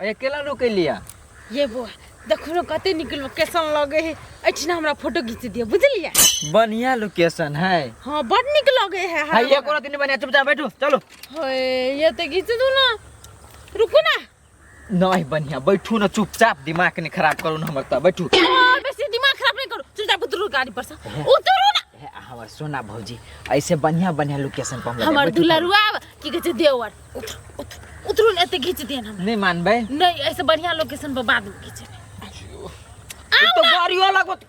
अकेला रुकै लिया। ये बौआ देखू ने कते नीक लोकेशन लगे है, एहिठिना हमरा फोटो घीच दिअ, बुझलियै? बढ़िया लोकेशन है। हाँ बड नीक लगे है। है ये कोनो दिन बढ़िया, चुपचाप बैठू चलो। हे ये तऽ घीच दू ना, रुकू ना। नहीं बढ़िया बैठू ना चुपचाप, दिमाग नहीं खराब करू ना हमर, तऽ बैठू। और बेसी दिमाग खराब नहीं करू, चुपचाप उतरू गाड़ी पर से, उतरू ना। हे, हमर सोना भौजी ऐसे बढ़िया बढ़िया लोकेशन पर हम हमर दुलरुआ की कहै छै देवर, उतरू उतरू उतरू ने, एते घीच दियन हम। नहीं मानबै। नहीं, ऐसे बढ़िया लोकेशन पर बाद में घीचेबै। ई तो गाड़ियो लगबत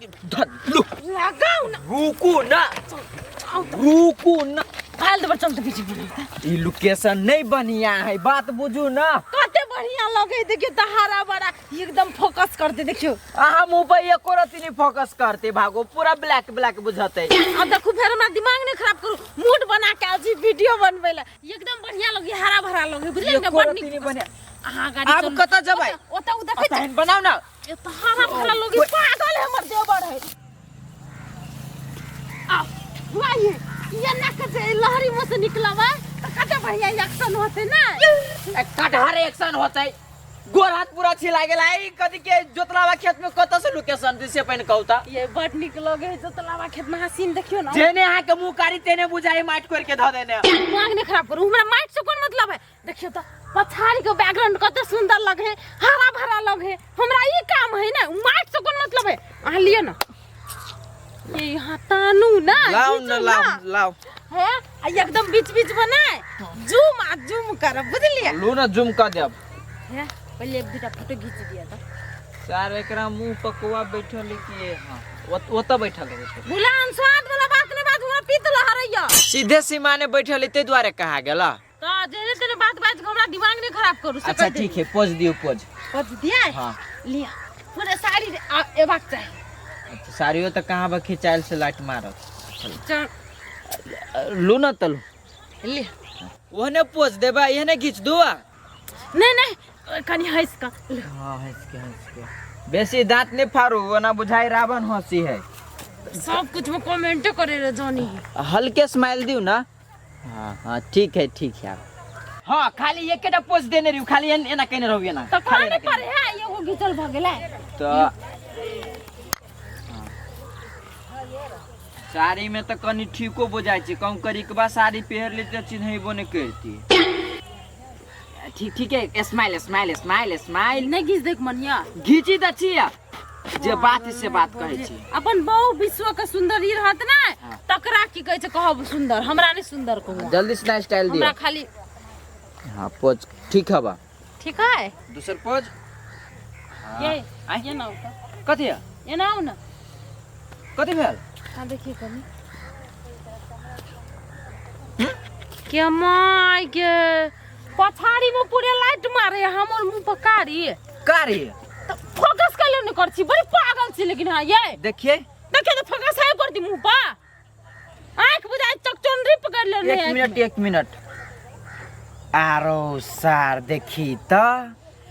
लू। लगाउ ना। रुकू ना। आउ तऽ। रुकू ना। फाइल देबर चल तऽ बीच में। ई लोकेशन नहीं बढ़िया है, बात बुझू ना। कते बढ़िया लगे देखियो तऽ, हरा भरा एकदम फोकस करते देखियो। अहाँ मुँह पर एको रत्ती नहीं फोकस करते, भागो पूरा ब्लैक ब्लैक बुझते। आ देखू फेर हमरा दिमाग नहीं खराब करू, मूड बना के आयल छी वीडियो बनबै ला। एकदम बढ़िया लगे, हरा भरा लगे, बुझलियै ने? एको बड रत्ती नीक नहीं focus। बढ़िया। अहाँ गाड़ी आब चलू। कतऽ जेबै? ओतऽ ओ देखै ओतऽ बनाउ ना। एतऽ हरा भरा लगे, पागल है हमर देवर है। आओ भाई ये ना के जे लहरी में से निकलबै तऽ कते बढ़िया एक्शन होतै ने। ए, कटहर एक्शन होतै, गोर हाथ पूरा छिला गेल। ई कथी के जोतलावा खेत में कतऽ से लोकेशन दिसे पहिने कहू तऽ। ये बड नीक लगे है जोतलावा खेत में, सीन देखियो ना। जेने अहाँ के मुंह कारी तेने बुझाई माटि कोरि के धऽ देने। दिमाग नहीं खराब करू, हमरा माटि से कोन मतलब है। देखियो तऽ पछाड़ी के बैकग्राउंड कते सुंदर लगे है, हरा भरा लगे है। हमरा ई काम है ना, माटि से कोन मतलब है। अहाँ लिअ ना, ये यहाँ तानू ना, लाओ घीचू ना, लाओ लाओ है आ एकदम बीच बीच बनाए जूम आ जूम करब, बुझलियै? लू ना जूम कर देब। है पहले एक दूटा फोटो घीच दिया तऽ। सर एकरा मुंह पकवा बैठल है कि हां ओतऽ बैठल है, ओतऽ। गुलाम स्वाद वाला बात नहीं बात, हमरा पीत लहरैया। सीधे सीमाने बैठल है ताहि दुआरे कहा गेला। तऽ जेने तेने बात बाज के हमरा दिमाग नहीं खराब करू से। अच्छा कहि ठीक है, पोज दियौ पोज। पोज दिया। हाँ। लिया पूरा साड़ी एबाक चाही। अच्छा, साड़ियो तऽ कहाँ बा खिंचायल से लाइट मारत। चल लू ना तलू। लिया ओहने पोज देबा, एहने घीच दुआ। नहीं नहीं कनी हंस कऽ लिअ। हाँ हंस के हंस के, बेसी दांत नहीं फाड़ू ओना बुझाई रावण हंसी है। सब कुछ में कमेंट करे रे जानी। हल्के स्माइल दियो ना। हाँ हाँ ठीक है ठीक है। हाँ खाली एकेटा पोज देने रहियो, खाली एना केने रहू एना। तऽ खाली खाने एना पर केने। है एगो घिचल भऽ गेलै। तऽ साड़ी में तऽ कनि ठीको बुझाइ छै, कम करिकबा साड़ी पहिर ली तऽ चिन्हैबो नहि करती। ठीक ठीक है, स्माइल स्माइल स्माइल स्माइल। नहि घीच देख मनिया। घीची तऽ छियै, जे बात है से बात कहै छी। अपन बहु विश्व के सुंदरी रहत ने हाँ। तकरा की कहै छै कहब सुंदर, हमरा नहि सुंदर कहू। जल्दी से स्टाइल दियो हमरा खाली। हाँ पोज ठीक है बा। ठीक है दूसर पोज। ये आय। ये ना आओ। कथी है? ये ना आओ ना। कथी भेल? हाँ देखिए कनी के my के पछाड़ी में पूरे लाइट मारे हमर मुंह पर कारी कारी तो फोकस कर नहीं कर छी, बड़ी पागल छी लेकिन। हाँ ये देखिए देखिए तो फोकस है कर दी मुंह पर, आंख बुझाई चक चोनरी पकड़ लेने एक मिनट एक मिनट, आरो सार देखी त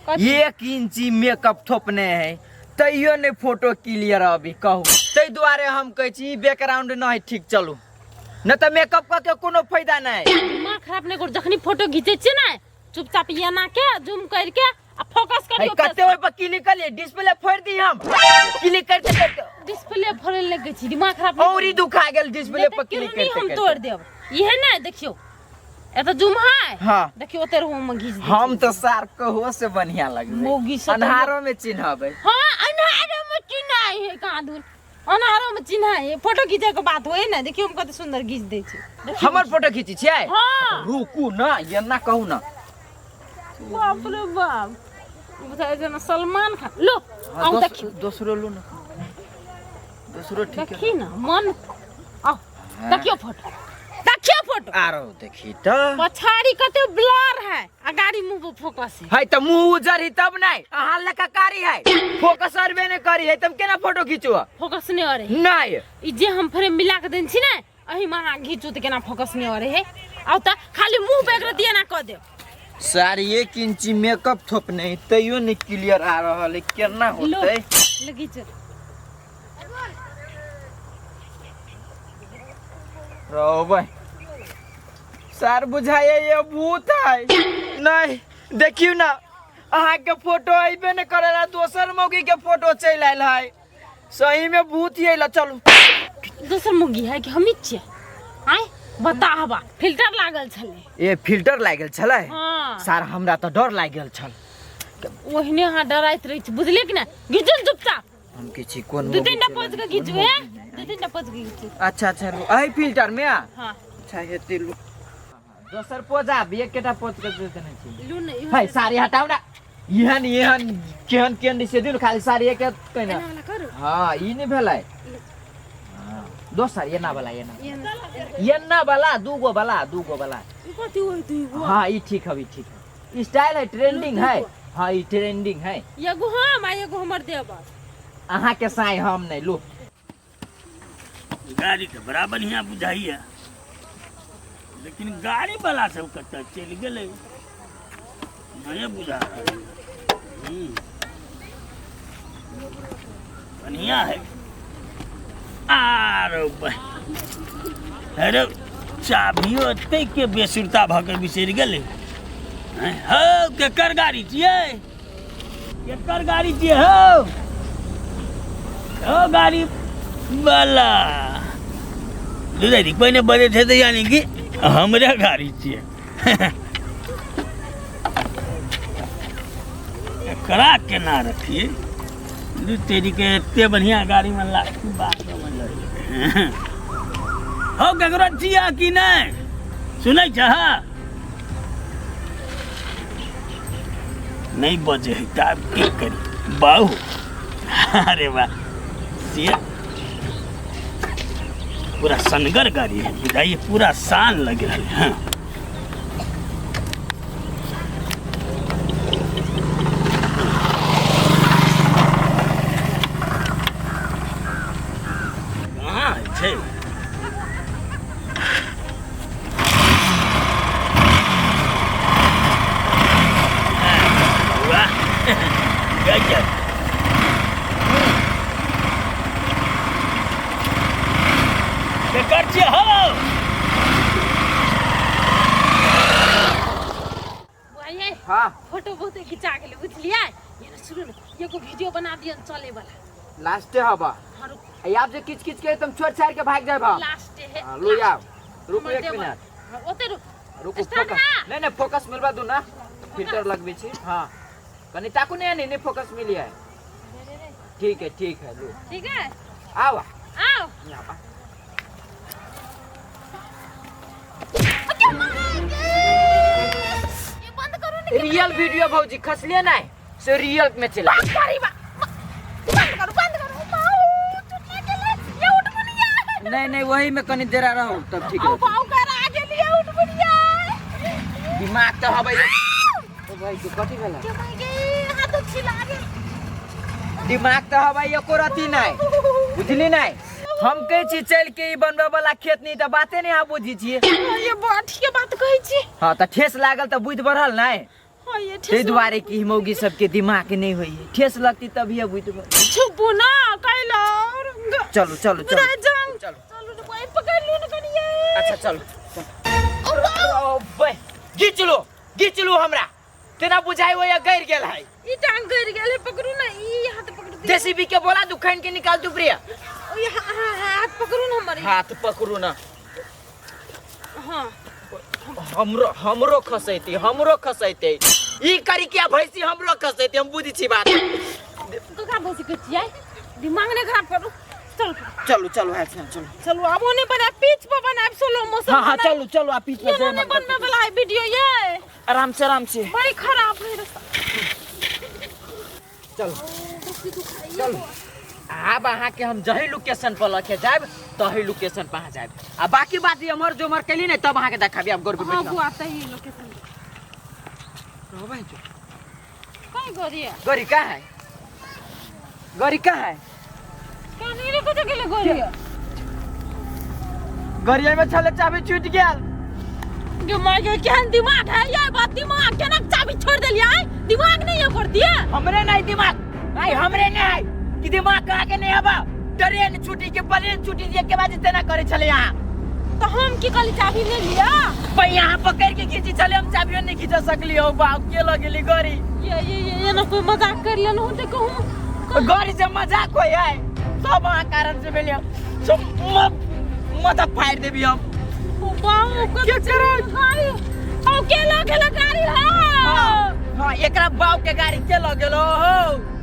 कथी? एक इंची मेकअप थोपने है तैयो नहीं फोटो क्लियर अभी कहू, ताहि दुआरे हम कहै छी बैकग्राउंड नहीं ठीक चलू, न तऽ मेकअप कऽ के कोनो फायदा नहीं। दिमाग खराब नहीं करू, जखनी फोटो घीचै छियै ने चुपचाप एना के जूम करके आ फोकस है करियो। कते ओहि पर क्लिक करिए डिस्प्ले फोड़ दी हम क्लिक करते करते। डिस्प्ले फोड़े लग छी, दिमाग खराब नहीं और ही दुखा गेल डिस्प्ले नहीं पर तऽ क्लिक किरनी करते हम करते। तोड़ देब इहे ने। देखियो एतऽ जूम है। हाँ। देखियो ओते रहू हम घीच दै हम छी। तो सार कहो से बढ़िया लगबे, मौगी सब तऽ- अन्हारो में चिन्हबे। हाँ अन्हारो में चिन्हाइ है, कहाँ दूर अन्हारो में चिन्हाइ है। फोटो घीचे के बात होय ने, देखियो हम कते सुंदर घीच दै छी। देखियो। हमर फोटो खींची छियै? हाँ। रुकू ना, एना कहू ना। बाप रे बाप, बुझाइ छै ने सलमान खान। लो आउ देखियो। दोसरो लू ना, दोसरो ठीक है। देखी ना मन, आओ देखियो फोटो, देखियो फोटो। आरो देखी त पछाड़ी कते ब्लर है आ गाड़ी मुंह पर फोकस है। है त मुंह उजर ही तब नहीं, अहाँ लका कारी है, फोकस अरबे नहीं करी है, तब केना फोटो खींचू? फोकस नहीं अरे नहीं ई जे हम फ्रेम मिला के देन छी ने एही में अहाँ घीचू त केना फोकस नहीं अरे है। आउ त खाली मुंह पे एक रत्ती एना क देब। सर एक इंची मेकअप थोप नहीं तैयो नहीं क्लियर आ रहल है, केना लो, होतै? लो घीचू। रहो भाई सर बुझाइए ये भूत है। नहीं देखियो ना अहाँ के फोटो अइबे ने करेला, दोसर मौगी के फोटो चलि आयल है। सही में भूत ही अइला। चलू। दोसर मौगी है कि हम ही छियै? आय बताहबा, फिल्टर लागल छलै। ए फिल्टर लागल छलै? हाँ। सार हमरा तऽ डर लागि गेल छल। ओहिने अहाँ डराइत रहै छी, बुझलियै कि नहि? घिचू ने चुपचाप। हम की छी कोन दू मौगी तीन टा छलै, पोज के कोन घिचू। मौगी हे नहि। दू तीन टा पोज के घिचू। अच्छा अच्छा, लू एहि फिल्टर में? हाँ। अच्छा हेतै, लू दोसर पोज आब एकेटा पोज के दे देने छी। लू ने इहो। है साड़ी हटाउ ना, एहन एहन केहन केहन से दियौ ने, खाली साड़ी एक कहना। एना वाला करू। हाँ ई नहि भेलै। हाँ, दोसर एना वाला, एना एना। एना वाला, दूगो वाला, दूगो वाला। ई कथी होय दुई गो? हाँ ई ठीक है, ई ठीक है, स्टाइल है, ट्रेंडिंग है। हाँ ई ट्रेंडिंग है। एगो हम आ एगो हमर देवर। अहाँ के साई हम नहीं लू। गाड़ी तऽ बड़ा बढ़िआँ बुझाइए, लेकिन गाड़ी वाला सब कतऽ चलि गेलै नहि बुझा रहल। बढ़िआँ है। आरो अरे चाभियो एते के बेसुरता भऽ के बिसरि गेलै। हौ केकर गाड़ी छियै? केकर गाड़ी छियै? हौ हौ गाड़ी वाला बुझै पहिने बजै छै तऽ यानी कि हमरे गाड़ी छियै। एकरा केना रखिए दू तेरी के, एते बढ़िया गाड़ी में लाठी बात हौ। केकरो छियै कि नहि सुनै छह? नहि बजे है तऽ आब की करी बाहु। अरे वाह, से पूरा सनगर गाड़ी है बुझाइए, पूरा शान लग रहा है। हाँ कहाँ है छै? वाह गजब। केकर छियै हौ? बुआइए। हाँ। फोटो बहुत खिंचा गेलै, बुझलियै? ये ने सुनू ने, एगो वीडियो बना दियन चले वाला। लास्टे हबा। हाँ रुक। आ आब जे किच किच के तुम छोड़ छाड़ के भाग जाए बा। लास्ट है। हाँ, लो आब रुकू। हमर एक देवर। मिनट। हाँ, ओते रुक। रुकू। स्टार्ट फोकस ना। नहीं नहीं, फोकस मिलबा दू ना, फिल्टर लगबे छी। हाँ कनी ताकू नहीं, नहीं नहीं, फोकस मिली है। ठीक है ठीक है, लो। ठीक है। आओ। आओ। यहाँ पर। ये बंद करू ने। रियल वीडियो भौजी, खसलिए नहीं से रियल में चला। बंद करी बा, बंद करू बंद करू। बाऊ चुटला गेलै ये, उठ बुनिया। नहीं नहीं, वही में कनी देरा रहो तब ठीक औ रहतै। बाऊ कर आ गेलिए, उठ बुनिया। दिमाग तऽ हबै। ओ भाई के कथी भेलै? के भाई गे, हाथ छिला गेल। दिमाग तऽ हबै एको रति नहीं, बुझली नहीं? हम कहै छी चल के ई बनबै वाला खेत नहीं तऽ बाते नहीं अहाँ बुझी छियै। ये बड़ ठीक बात कहै छी। हाँ तऽ ठेस लागल तऽ बुद्धि बढ़ल नहीं? हाँ ये ताहि ठेस दुआरे कि मौगी सबके दिमाग नहीं होई है, ठेस लगती तभी बुद्धि बढ़। छुपू ना कैला। चलू चलू चलू। चलू चलू। चलू ने, कोई पकड़ लू ने कनिए। अच्छा चलू चलू। ओ बे, घीच लो घीच लो, हमरा तेना बुझाइ होइया गड़ गेल है। ई टांग गड़ गेल है, पकड़ू ना, ई हाथ पकड़ू। जेसीबी के बोला दू, खन के निकाल दू प्रिया। ओ ये हाथ पकड़ू ना हमर। हाथ पकड़ू ना। हाँ। हमरो हमरो खसैती, हमरो खसैते ई करी के भैंसी हमरो खसैती, हम बुझी छी बात। ककरा भैंसी कहै छियै? दिमाग नहि खराब करू, चलू। चलू चलू है चलू। चलू, आब ओने बनायब, पिच पर बनायब, स्लो मोशन। हाँ हाँ चलू चलू, आ पीछ ये नहीं बनबे वाला है वीडियो ये। आराम से आराम से। बड़ी खराब है रास्ता। चलू चलू। आब अहाँके हम जही लोकेशन पर लके जायब तही लोकेशन पर अहाँ जायब, आ बाकी बात एम्हर जो उम्हर कैली ने तब अहाँके देखाबी। आब गौर हाँ बुआ, सही लोकेशन। कहीं गोरी है? गौरी कहाँ है? गौरी कहाँ है? कहीं रे, कतऽ गेलै गोरी? गड़िया में छले, चाबी छूट गेल। गे माय गे, केहन दिमाग है ये बात, दिमाग केना चाबी छोड़ देलियै? दिमाग नहीं है कर दिए। हमरे नहीं दिमाग आई, हमरे नहीं है कि दिमाग कहाँ के नहीं हबा। ट्रेन छूटी के प्लेन छूटी दिए के बाद तेना करे छले यहाँ। तो हम की कहली, चाबी ले लिया। पर यहाँ पकड़ के खींची छले, हम चाबियो नहीं खींच सकली। हो बाप, के लगेली गड़ी? ये ये ये ये ना कोई मजाक कर लेलहुँ तऽ कहूँ। गाड़ी से मजाक होइ है, सब अहाँ कारण से भेल। सब माथा फाड़ि देबी हम। ओ बाबू, के करो गाड़ी? ओ के लऽ गेल गाड़ी? हाँ हाँ, एकरा बाप के गाड़ी के लऽ गेलो हो?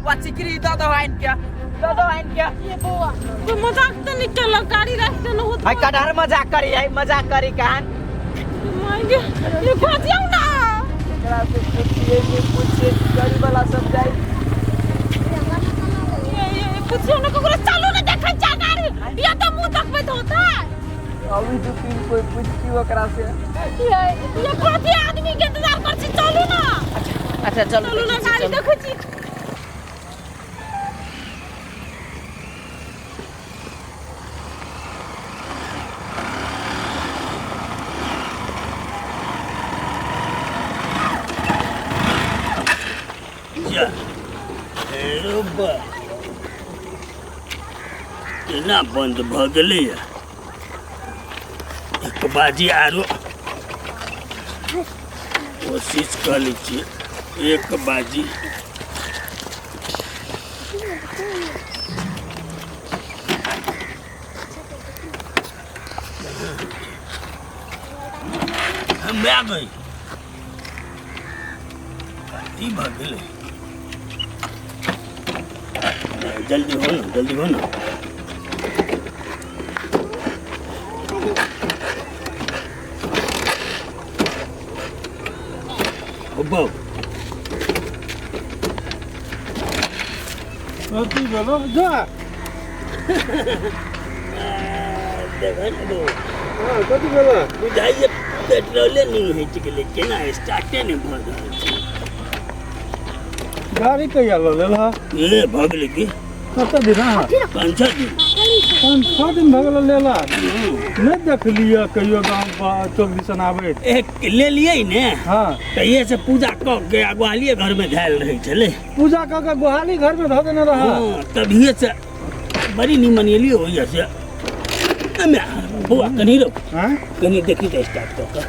वा चिकरी दऽ दो आइन के, दऽ दो आइन के। ये बौआ, कोई मजाक तऽ नहि केलक? गाड़ी राखि देलहुँ है कटहर मजाक करी है, मजाक करी कहान। माय गे, ये खोजियौ ना। एकरा से पूछिए नहीं पूछिए, गाड़ी वाला सब जाए। ये ये पूछियौ ना ककरो। चलू ने, देखै छै गाड़ी या तऽ मुँह देखबैत होता। अभी दू तीन कोई पूछती ओकरा से। ये ये कथी आदमी के इंतजार कर छी? चलू ना। अच्छा चलू। चलू ना, गाड़ी देखै छी। जा रे बा, केना बन्द भऽ गेलैए? एक बाजी आरो कोशिश कऽ लै छियै, एक बाजी। हम आ गई। कथी भऽ गेलै? जल्दी हो ना, जल्दी हो ना। हो बाऊ। कथी भेलो? जा। देखै ने बौ। हाँ, कथी भेलो? बुझाइए पेट्रोले नहि हटि गेलै, केना स्टार्टे नहि भऽ रहल छै। गाड़ी कहिया लऽ लेलह? ए, भऽ गेलै की कते दिन? अहाँ 5-6 दिन। 5-6 दिन भऽ गेल लेला? नहि देखलियै कहियो गाँव पर चौक दिसन आबैत। एक लेलियै ने। हाँ। तहिये से पूजा कऽ के आ ग्वालिये घरमे धयल रहै छलै। पूजा कऽ के गोहाली घरमे धऽ देने रह? हाँ, तभिए से बड़ी निमन एलियै होइए से। एमे बौआ, कनि रौ। आँय? कनि देखी तऽ स्टार्ट कऽ कऽ।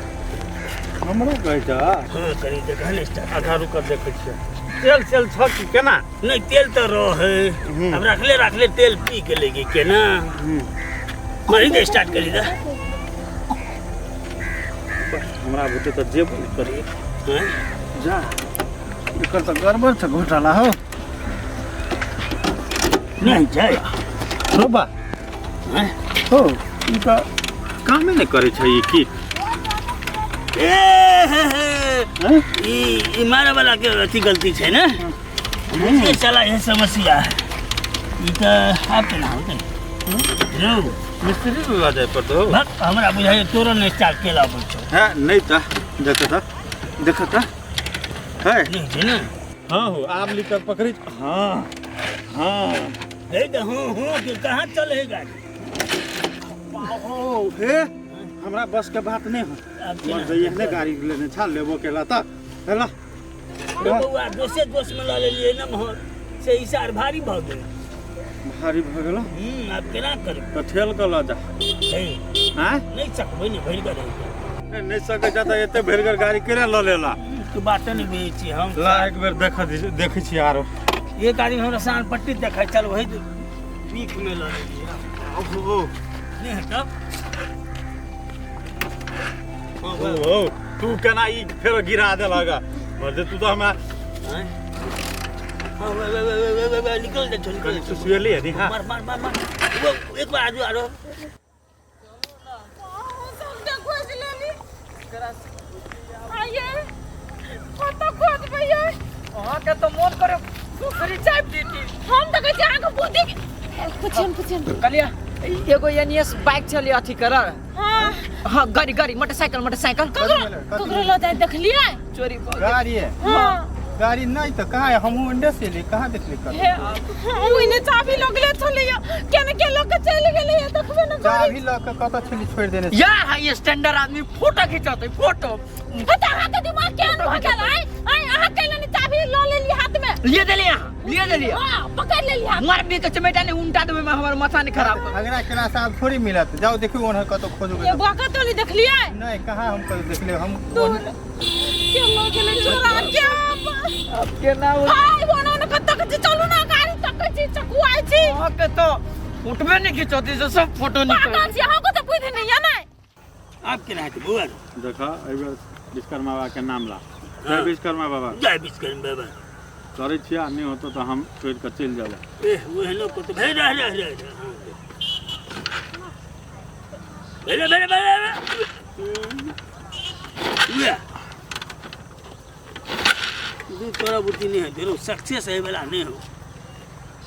हमरो कहै छ? हाँ, कनि देखह ने स्टार्ट। आधा रुक, देखै छियै। तेल सेल छ कि केना? नहि, तेल तऽ रहै। आब रखले रखले तेल पी गेलै कि केना? मरी दे, स्टार्ट करी दे। हमरा बुते तऽ जेबो नहि करिए। आँय? जा, एकर तऽ गड़बड़ छ घोटाला हो। नहि छै। हो बा। आँय? हो, ई तऽ कामे नहि करै छै ई की? ए हे हे। आँय? ई ई मारे वाला के अथी गलती छै ने, बुझिए चला। ये समस्या है ई तऽ। आब केना होतै रौ? मिस्त्री लऽ जाय पड़तौ। भक, हमरा बुझाइए तोरो नहि स्टार्ट केला अबै छौ। है नहि तऽ देख तऽ, देख तऽ है। नहि छै ने। हाँ हो, आब लिकर पकड़ी। हाँ हाँ। हे तऽ हूँ हूँ के कहाँ चले है गाड़ी? ओ हे, हमरा बस के बात नहि हो। आब केना? मर जइए ने, गाड़ी लेने छा, लेबो केला तऽ हेला। रे बौआ, दोसे दोस में लऽ लेलियै ने मोहर से ई सार भारी भऽ गेल। भारी भऽ गेलो। आब केना करबै? तऽ ठेल कऽ लऽ जा। हे। आँय? नहि सकबै ने, भरि कऽ रहि गेल। नहि सकै छ तऽ एते भरिगर गाड़ी केना लऽ लेला? तू बाते नहि बुझै छियै हम। ला, एक बेर देख, देखै छियै आरो। एक आदमी हमरा सान पट्टी देखै चल, वही बीख में लऽ लेलियै। ओ नहि हेतौ। ओ, तू केना ई फेर गिरा देलक? मर्दे, तू तऽ हमरा आँय? हाँ, वे, वे, वे, वे, वे, वे, निकल दे, निकल कनि दे। सुसुएली है नि। हाँ। मार मार मार मार, वो एक बार आजू आरो। सबटा खोज लेली आइए, कतऽ खोजबै यै? अहाँके तऽ मोन करे दूसरी चाय पीती। हम तऽ कहै छी अहाँके बुद्धि के पुछियन, पुछियन। कहलियै एगो एन एस बाइक छलै अथी करल। हाँ। हाँ, गाड़ी गाड़ी, मोटरसाइकिल मोटरसाइकिल। ककरो ककरो लऽ जाइत देखलियै? चोरी भऽ गेल। गाड़ी है? हाँ। गाड़ी नहीं तो कहाँ है? हमहूँ इंडे से एली, कहाँ देखली कल? हे, ओहिने चाभी लगले छलैया, केना के लऽ के चलि गेलैया, देखबे ने करै। चाभी लऽ के कतऽ छली छोड़ि देने? यार, हाई स्टैंडर्ड आदमी फोटो खिंचते फोटो। हे, तऽ अहाँके दिमाग केहन भऽ गेल? आइ आइ अहाँ कैला ने चाभी लऽ लेली हाथमे? लिए देलियै अहाँ, लिए देलियै। हाँ, पकड़ि लेली हाथ। मार भी के चमेटा नहीं उल्टा देबै, हमर माथा नहीं खराब कर। झगड़ा केला से आब थोड़ी मिलत। जाओ देखियौ ओनहर कतौ खोजबै। ये बुआ, कतौ नहि देखलियै? नहि, कहाँ हम कतौ देखलियै हम। दूर के लऽ गेलै चोरा के? अब केना हो हाय बोनो न कत तक छी चलू ना गाड़ी तक छी चकुआइ छी अहाँके तो फोटोवे नहीं खिंचौती से सब फोटो निकल पागल छी अहाँ को तो बुद्धि नहीं है ना आब केना हेतै बौआ देखा एहि बेर विश्वकर्मा बाबा के नाम ला। जय विश्वकर्मा बाबा। जय विश्वकर्मा बाबा। करै छियै आ नहि होतौ तऽ हम छोड़ि कऽ चलि जेबै। ए ओहनो को तो भेल रह रह रह भेले भेले भेले उहे दू तोरा बुद्धि नहीं है तेरो सक्सेस है वाला नहीं हो।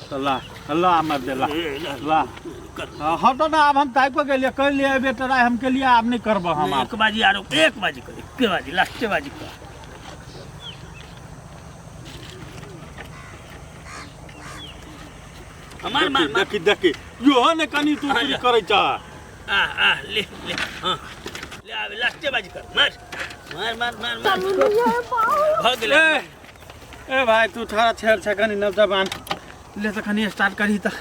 तऽ ला ला मर दे ला ए, ला, ला। कर। हाँ, हटो ना, आब हम ताकि कऽ गेलियै कहि लियै एहि बेर ट्राई हम केलियै, आब नहि करबऽ हम। आब एक बाजी आरो एक बाजी कर, एक बाजी लास्टे बाजी कर। हमार मार मार। देखी देखी यो ने कनी तू हाँ, चोरी जा। करै छ। आ आ ले ले हाँ ले आबे लास्टे बाजी कर, मार मार मार मार मार। भऽ गेलै। ए, ए भाई तू थोड़ा छेड़ छै कनी नवजवान ले तऽ कनी स्टार्ट करही तऽ।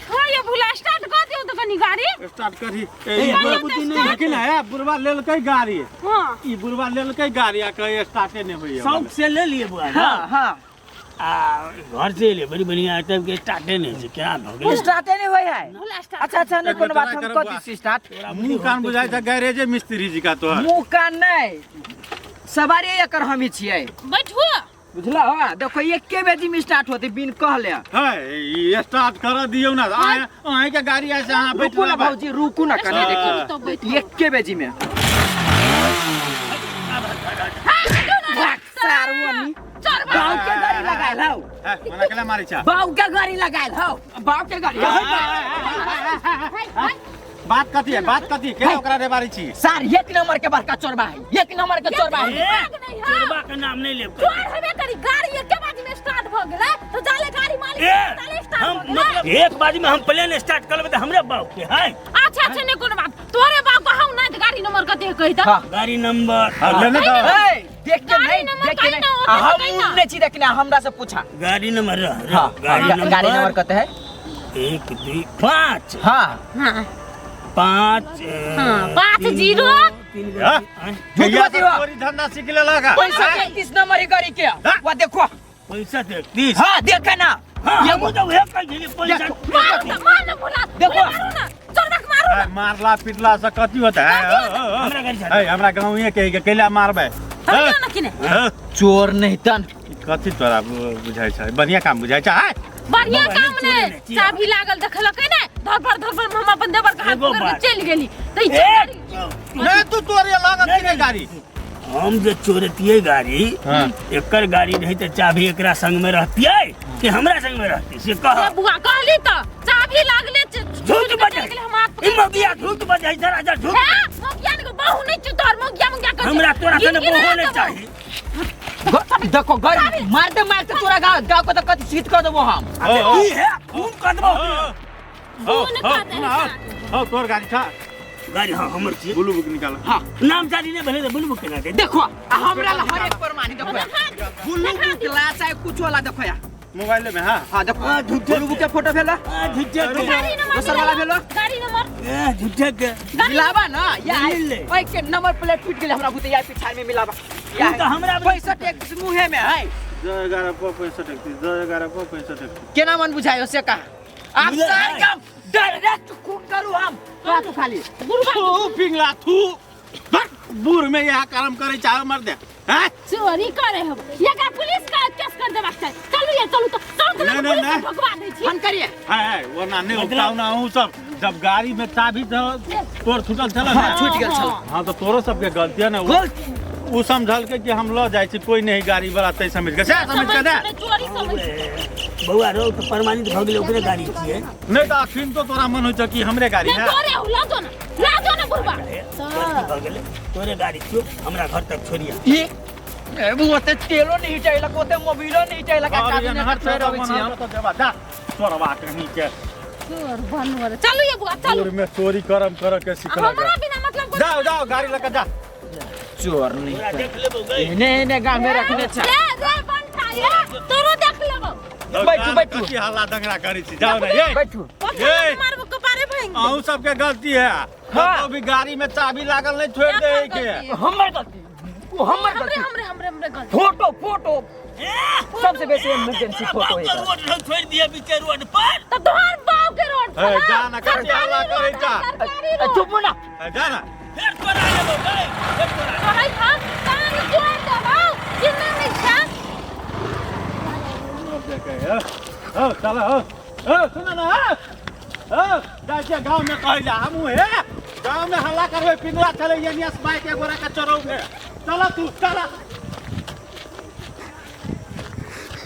हाँ ये भुला स्टार्ट कर दियो तो कनी गाड़ी स्टार्ट करही। ए, ए, बुढ़वा बुद्धि नहीं। देखी ना, ए बुढ़वा लेलकै गाड़ी। हाँ ई बुढ़वा लेलकै गाड़ी आ कहै स्टार्टे नहि होइए। शौक से ले लिए बुआ ना। हाँ हाँ आ घर से ले बड़ी बढ़िया तब के स्टार्टे नहीं छै केना भऽ गेलै। स्टार्टे नहीं होय है। भुला स्टार्ट। अच्छा अच्छा नहीं कोनो बात, हम करब कऽ दी छी स्टार्ट। मुँह कान बुझाइ छै गैरेजे मिस्त्री जी का तोहर। मुँह कान नहीं, सवारी एकर हमी छियै। बैठू बुझला हो, देखो एके बेजी में स्टार्ट होते बिन कहले। है ई स्टार्ट कर दियौ ना, अहाँ के गाड़ी ऐसे अहाँ बैठ रुकू ना लेबै। भौजी, रुकू ना कनी, स्टार्ट देखियौ करू तो बैठू। एके बेजी में। भाग सारवनी। बाऊ के गाड़ी लगायल हौ। है, मना केला मारै छ? बाऊ के गाड़ी लगायल हौ, बाऊ के गाड़ी। बात कथी है, बात कथी के ओकरा रे बारी छी? सार एक नंबर के बड़का चोरबा है, एक नंबर के चोरबा है। ए, चोरबा के नाम नहीं लेब। चोर हेबे करी, गाड़ी एके बाजी में स्टार्ट भ गेलै तो जाले गाड़ी मालिक ए, जाले स्टार्ट हम भ गेलै। मतलब एक बाजी में हम प्लेन स्टार्ट करबै तऽ हमरे बाप के है। अच्छा अच्छा नहीं कोनो बात, तोरे बाप कहौ ना तऽ गाड़ी नंबर कते कहि त। हाँ। गाड़ी नंबर। हाँ, लेने दो। ए, देख के गाड़ी नहीं, नंबर देख के कही नहीं। ना, ओते आ, हम कही ना। नहीं छी देखने, हमरा से पूछा। गाड़ी नंबर रह, रह। हाँ, गाड़ी हाँ, गाड़ी नंबर कते है? 1 2 5। हाँ। हाँ। 5, हाँ, 5 तीन 0। गो, तीन गो, हाँ? आँय? झूठ भैया बतिया। सब चोरी धंधा सीख लेलक। पैसा 31 नंबर ही गाड़ी के। हाँ? वा देखो। पैसा तो 31। हाँ, देखे ना। हाँ, ये हमहूँ तो उहे कहै छलियै, पैसा देखो। मारू ना, मार ना भोला। देखो। भोला मारू ना, चोरबा के मारू ना। ए, मारला पिटला से कथी होता है? हमरा गाड़ी छाड़ि। ए, हमरा गाँवे के है, कैला मारबै? हटियौ ना किने। हाँ? चोर नहीं तन। कथी तोरा बुझाइ छै? बढ़िया काम बुझाइ छै, हाय? बढ़िया बाबा, काम नहीं, ने। चोरी नहीं, चिया। चाबी लागल देखलकै ने, धरफड़ धरफड़ हम अपन देवर के हाथ एगो पकड़ के बात। चलि गेली। तऽ ई ए, गाड़ी नहीं, तू तोरे लागल कि नहीं गाड़ी? हम जे चोरतियै गाड़ी, हाँ। एकर गाड़ी रही तऽ चाबी एकरा संग में रहतियै कि हमरा संग में रहती से कह। ए बुआ कहली तऽ चाबी लागले झूठ चोर के बजै। चलि गेलै, हम हाथ ई पकड़ के मौगिया झूठ बजै छै, राजा झूठ। हे, मौगिया ने बहू नहीं छु तोहर, मौगिया मौगिया कहै छै। हमरा तोरा गिन सने गिन बहू ना नहीं देबौ। चाही। देखो गाड़ी मार दे, मार दे तोरा गाँव, गाँव को तो कथी सीट कर देबो हम। अच्छा, ई है, खून कर देबो। खून कर देबो। हो, तोर गाड़ी छा। गाड़ी हाँ, हमर छी। ब्लू बुक निकाल। हाँ। नाम जारी नहीं भेलै तऽ ब्लू बुक केना दे? देखो, आ हमरा ला हर एक प्रमाण देखो। ब्लू बुक ला चाहे कुछ वाला देखो या। मोबाइल में, हाँ। हाँ, देखो। हाँ, झूठे ब्लू बुक के फोटो भेला? हाँ, झूठे के। गाड़ी नंबर दोसर वाला मिलावा। भेलो? गाड़ी नंबर। ए, झूठे के। मिलावा ना, या मिल ले। ओइ के नंबर प्लेट टूट गेलै हमरा बुते, या पिछाड़ में मिलावा। या तू तऽ हमरा पैसा टैक्स मुहे में है। 10 11 65 31, 10 11 65 31। केना मन बुझायो से कहा? आप मिले सार है। काम डायरेक्ट खून करू हम। तोरा तू खाली। बुढ़वा थू पिंगला थू। बट बूढ़ में यह काम करे चाहे मर दे। हैं? चोरी करे हम। एकरा पुलिस का केस कर देबाक चाही। चलू ये, चलू तो, चलू तो, नहीं, पुलिस नहीं, के नहीं। भगवा दै छी। फोन करिए। है, है, वो ना नहीं मतलब- उपटाऊ ना हूँ सब। जब गाड़ी में चाबी था, तोर छूटल छल ना? हाँ, छूट गेल छल। हाँ, तो तोरो सबके गलती है ना। गलती। उ समझल के कि हम ल जाइ छी, कोई नहीं गाड़ी वाला तै समझ के। से समझ के ना? चोरी समझ। बौआ रो तो प्रमाणित भऽ गेलै ओकरे गाड़ी छियै। नहीं तो अखन तो तोरा मन होइ छै कि हमरे गाड़ी नहीं, है। तोरे हो, ला जो ना, ला जो ना बुढ़वा। गलती भऽ गेलै, तोरे गाड़ी छियौ, हमरा घर तक छोड़िया। ई, ए, बुआ, ते तेलो नहीं चाहिए, ओते मोबिलो नहीं चाहिए, और चाबी ये नहीं नहर छोड़ छोड़ अबै छी हम। तो देबा, जा, चोरवा कहीं के। चोर बनवर। चलू ये बुआ, चलू। चोर में चोरी करम कर के सिखला हमरा बिना मतलब को- जाओ, जाओ, गाड़ी लगा जा। चोर नहीं। तोरा देख लेबौ गई। नहीं, नहीं, गाँव में रखने छा। रे, रे, बनता, ये, तोरो देख लेबौ। बैठू, बैठू। कथी हल्ला दंगरा करै छी? जाओ ना, ये। बैठू। पत्थर मारबो कपारे भैंग। अहूँ सबके गलती है। हाँ। कतौ भी गाड़ी में चाबी लागल नहीं छोड़ दे के। हमर गलती। ओ हमर हमरे गलती। हमरे हमरे हमरे गलती। फोटो फोटो ए, सबसे बेसी इमरजेंसी तोरा फोटो बाप है के रोड हम छोड़ दिया बीचे रोड पर। तब तोहार बाप के रोड ए, पर जा ना, कर, सरकारी जा ना, रोड कर, है, जा। सरकारी रोड। चुप ना। ए, जा ना। फेर तोरा लेबो गए, फेर तोरा। कहै था कान जोड़ देबौ चिन्ह नहीं छा। हो चल हो हो सुन ना हो जाइ छियै गाँव में कहै ला हमहूँ हे गाँव में हल्ला करबै पिंगला चलै एनिया से बाइक एक गोरा के चोरौ में। चल तू चल।